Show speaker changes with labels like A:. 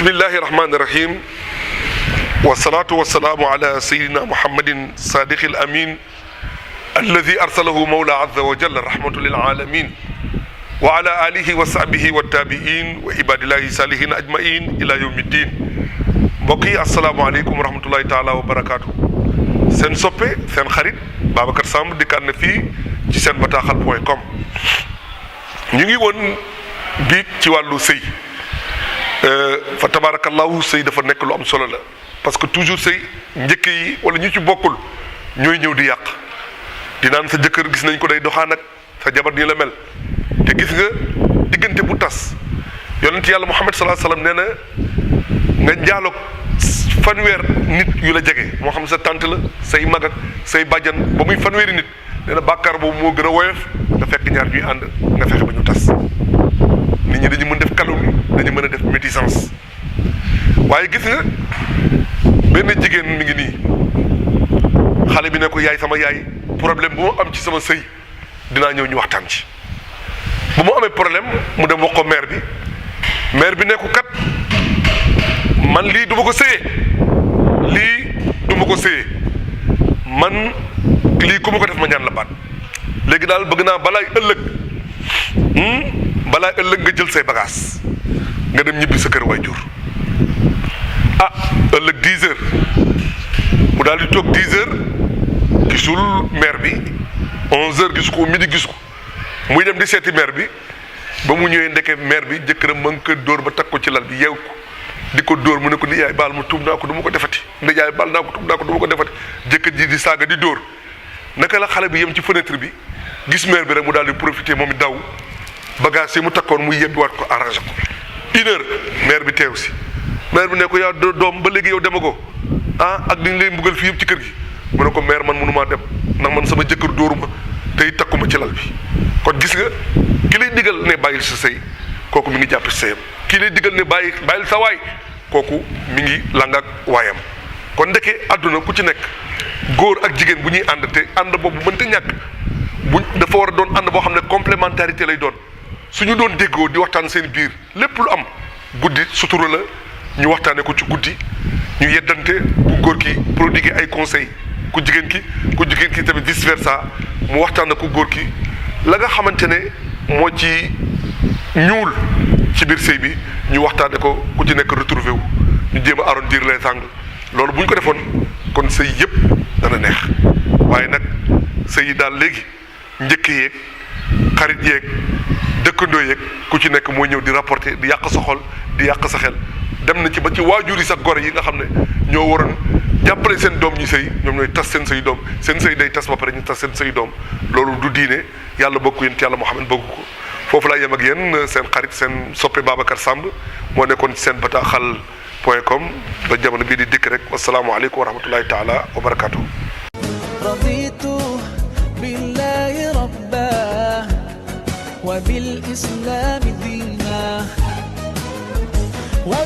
A: bismillahi rahmani rahim wasalaatu wasalaamu ala sayidina muhammadin sadiqi al amin alladi arsalahu mawla azza wa jalla rahmatu lil alamin wa ala alihi wa sahbihi wa tabiin wa ibadillahi salihin ajmain ila yawmi ddin. mbokk yi asalaamaaleykum wa rahmatullahi taala wa barakaatu. seen soppe seen xarit Babacar Samb dikkaat na fii ci seen bataaxal.com. ñu ngi woon biig ci wàllu sëy fa tabarakallahu sëy dafa nekk lu am solo la parce que toujours sëy njëkk yi wala ñu ci bokkul ñooy ñëw di yàq di naan sa jëkkër gis nañ ko day doxaan ak sa jabar nii la mel te gis nga diggante bu tas yonent yàlla Muhammad sallallahu alayhi wasallam nee na nga njaaloog fanweer nit yu la jege moo xam sa tante la say mag ak say bàjjan ba muy fanweeri nit nee na bàkkaar boobu moo gën a woyof nga fekk ñaar ñuy ànd nga fexe ba ñu tas. nit ñi dañu mën def calomnie dañu mën a def médisance waaye gis nga benn jigéen mi ngi nii xale bi ne ko yaay sama yaay problème bu ma am ci sama sëy dinaa ñëw ñu waxtaan ci. bu mu amee problème mu dem wax ko mère bi ne ko kat man lii du ma ko sëyee man lii ku ma ko def ma ñaan la baat léegi daal bëgg naa balaay ëllëg nga jël say bagages nga dem ñibbi sa kër waajur. ëllëg 10 heures mu daal di toog 10 heures gisul mère bi 11 heures gisu ko midi gisu ko muy dem di seeti mère bi ba mu ñëwee ndeke mère bi jëkkëram ma ngi ko dóor ba teg ko ci lal bi yeew ko di ko dóor mu ne ko ni yaay baal ma tuub naa ko du ma ko defati ndi yaay baal naa ko tuub naa ko du ma ko defati jëkkër ji di saaga di dóor naka la xale bi yem ci fenêtre bi gis mère bi rek mu daal di profité moom it daw bagage yi mu takkoon muy yebbiwaat ko arrangé ko 1 heure mère bi teew si mère bi ne ko yaa doom ba léegi yow demagoo ak dañ lay mbugal fii yëpp ci kër gi mu ne ko mère man mënumaa dem ndax man sama jëkkër dóoruma tey takkuma ci lal bi. kon gis nga ki lay digal ne bàyyil sa sëy kooku mi ngi jàpp si sëyam ki lay digal ne bàyyil sa waay kooku mi ngi lang ak waayam. kon ndeke àdduna ku ci nekk góor ak jigéen bu ñuy ànd te ànd boobu mënta ñàkk dafa war a doon ànd boo xam ne complémentarité lay doon suñu doon déggoo di waxtaan seen biir lépp lu am guddi sutura la ñu waxtaanee ko ci guddi ñu yeddante bu góor ki prodiguer ay conseils ku jigéen ki tamit vice versa mu waxtaan ku góor ki la nga xamante ne moo ci ñuul ci biir sëy bi ñu waxtaane ko ku ci nekk retrouvé wu ñu jéem a arrondir les angles loolu bu ñu ko defoon kon sëy yëpp dana neex waaye nag sëy yi daal léegi njëkk yeeg xarit yeeg dëkkandoo yeeg ku ci nekk mooy ñëw di rapporter di yàq sa xol di yàq sa xel dem na ci ba ci waajur yi sax gore yi nga xam ne ñoo waroon jàppale seen doom ñi sëy ñoom ñooy tas seen sëy doom seen sëy day tas ba pare ñu tas seen sëy doom loolu du diine yàlla bokku yéen yàlla Muhammad bëgg ko foofu laa yem ak yéen seen xarit seen soppe Babacar Samb moo nekkoon ci seen bataaxal.com ba jamono bii di dikk rek wasalaamualeykum wa rahmatullahi taala wa barakaatu.
B: raditu billahi rabba wa bil islami diina wa